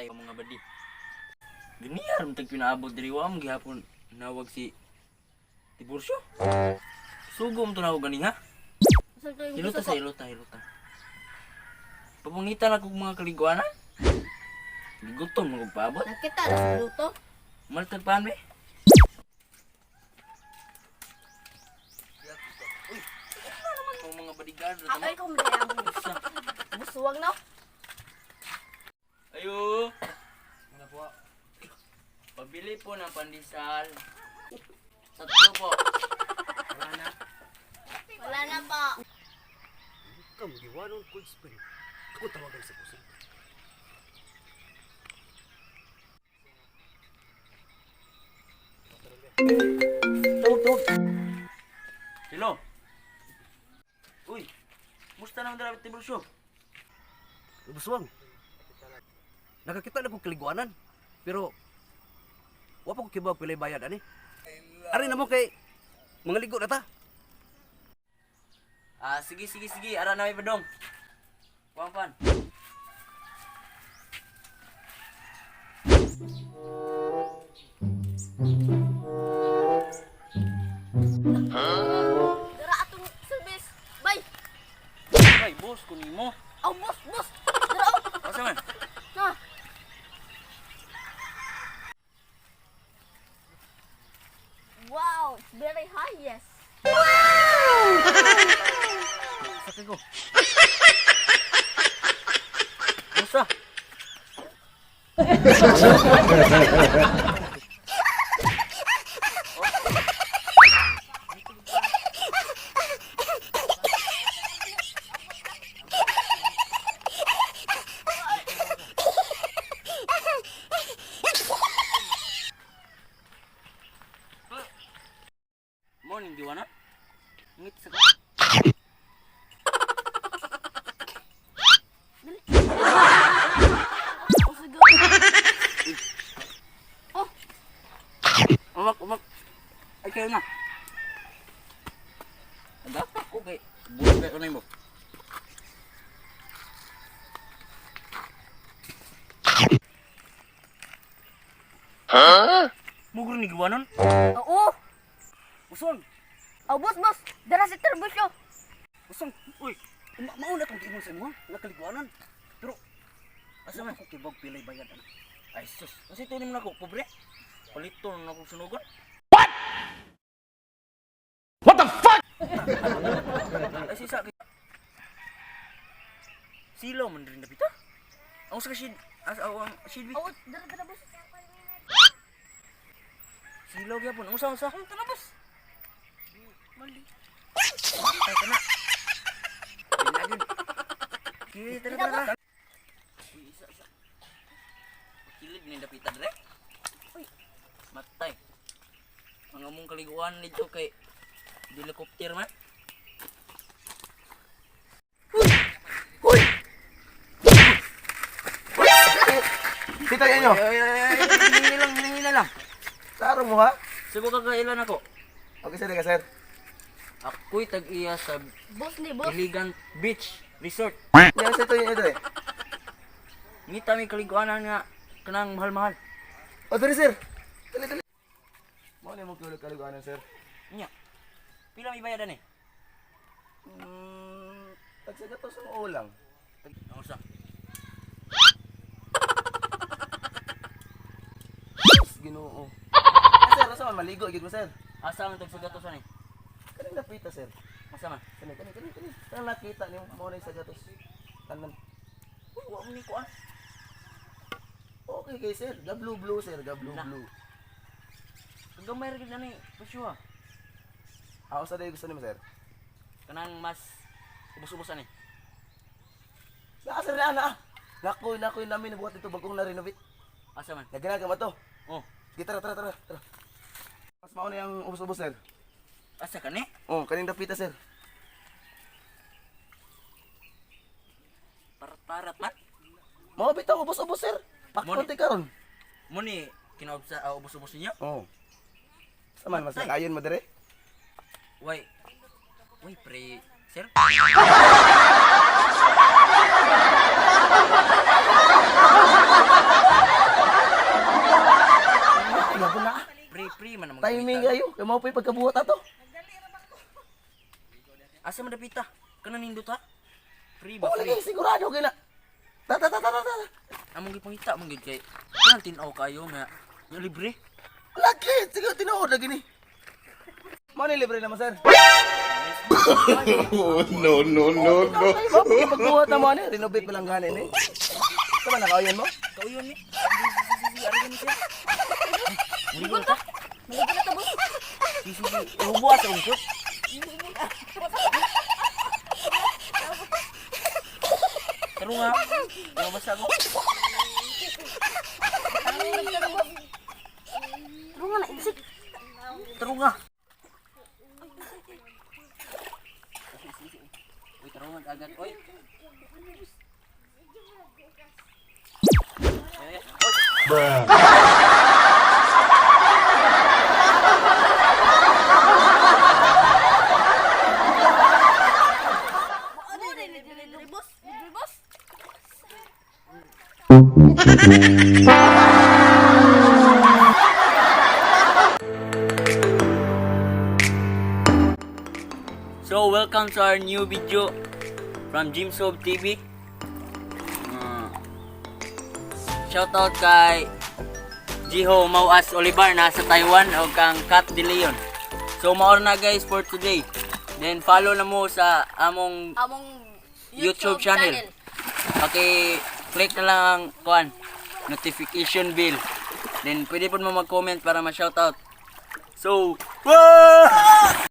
Matay ang mga badi. Ganiyar man tag pinaabot diri, wa man gihapon nawag si Tiburcio. Sugom to na ako gani ha. Saan kayo Hilota gusto sa ko? hilota, hilota. Papungitan ako og mga kaliguanan. Gigutom mo kog paabot. Nakita na sa luto. Maltag paan be. Uy, ano naman ang mga bodyguard? Ako ikaw mo dahil ang busuwag no? Ayo. Ano po? Pabili po ng pandesal. Tatlo po. Wala na. Wala na po. Kam giwanon cold spring. Ako tawagan sa puso. Tawag, tawag. Hello. Uy. Musta naman dala Tiburcio? Buswang. Nakakita na kong kaliguanan. Pero wa pa ko kibaw pilay bayad ani. Ari na mo kay mga ligo na ta. Ah, sige, sige, sige. Ara na may padong. Kuwan, kuwan. Dara atong service. Bye. Ay, boss, kunin mo. Aw, boss, boss. Dara oh. Asa man? Na. Wow, it's very high, yes. Sakay ko. Musta? Morning, Diwana. Ngit sa ka. Oh, sige. Oh, Umak, umak. Ay, kayo na. Dapat ko kay buhat kayo na mo. Huh? Mugro ni giwanon? oo. Buswang, Aw, boss, boss. Dara si Terbuso. buswang. Uy, Mauna tong giingon sa imo nga kaliguanan. Pero asa wa man? pa ko kibaw pilay bayad ani. Ay sus, kasi tunin mo na ako, pobre. Palito na akong sunugon. What? What the fuck? Ay sisa. Silo man rin napita. Ang sa shid, as aw ang shid Oo, dara, dara, boss. Silo gyapon. Ang usa usa. Ang tara, boss. Mali. Matay ka na. Bilagin. Kiri, tara, tara. Uy, isa, isa. Kilig ni dapita dire. Uy. Matay. Ang among kaliguan nito kay helicopter man. Kita niyo. Ay, ay, ay, ay, hingi lang, hingi na lang. Saro mo ha? Sugo ka kailan ako. Okay sir, ka sir. Ako'y tag-iya sa Boss ni boss. Iligan Beach Resort. Yan sir, ito yun ito eh. Ngita may kaliguanan nga kanang mahal-mahal. O dali sir. Dali dali. Mo na mo kulo kaliguanan sir. Nya. Pila may bayadan eh? Tagsaga to sa ulang. Ang usa. Ginoo. Ah, sir, asa man maligo gyud mo sir. Asa man tagsaga to sa ni? Kaning napita sir. Asa man? Kani kani kani kani. Kanang nakita nimo mo na sa gatos. Tanan. Uy, wa mo ni kuan. Okay kay sir, ga blue blue sir, ga blue Na. blue. Gamay ra gid na ni presyo ha. Ah, usa day gusto nimo sir? Kanang mas ubos-ubosan ni. Na sir na na. Nakoy nakoy namin nabuhat dito bagong na renovate. Asa man? Nagana ka ba to? Oh, Sige, tara tara tara tara. Mas mauna yung ubos-ubos sir. asa ka ni? Oh, kaning dapita sir. Parat-parat man. Mao bitaw ubos-ubos sir. Pakunti karon. Mo ni kinaubsa ubos-ubos ninyo? Oh. Saman mas Ay. nakayon mo dire? Way. Way pre sir. Mao pa pagkabuhat ato. Asa man dapita? Kana nindot ha? Free ba Oh, free? lagi sigurado kay na. Ta ta ta ta ta. Ta. Among gipangita man gyud kay kanang tin-aw kayo nga nga libre. Lagi, siguro tinuod lagi ni. Mao ni libre naman, sir. Oh, no, no, no, no. Ay, mao pa pagbuhat na mo ani, renovate pa lang gani ni. Tama na kauyon mo? Kauyon ni. Sige, sige, ari ni sir. Maligo na ta. Maligo na ta, boss. Sige, sige. Hubo asa ungkot. Taro nga. Lumabas ako. Tara nga na, insik. Taro nga. Uy, taro nga agad. Uy. Bruh. Ano rin, libre, boss. Libre, boss. So, welcome to our new video from Jim Sob TV. Shout out kay Jiho Mauas Olivar nasa Taiwan o kang Kat De Leon. So, maor na guys for today. Then follow na mo sa among Among YouTube channel. Paki click na lang ang kuan notification bell. Then pwede po mo mag-comment para ma-shoutout. So, wah!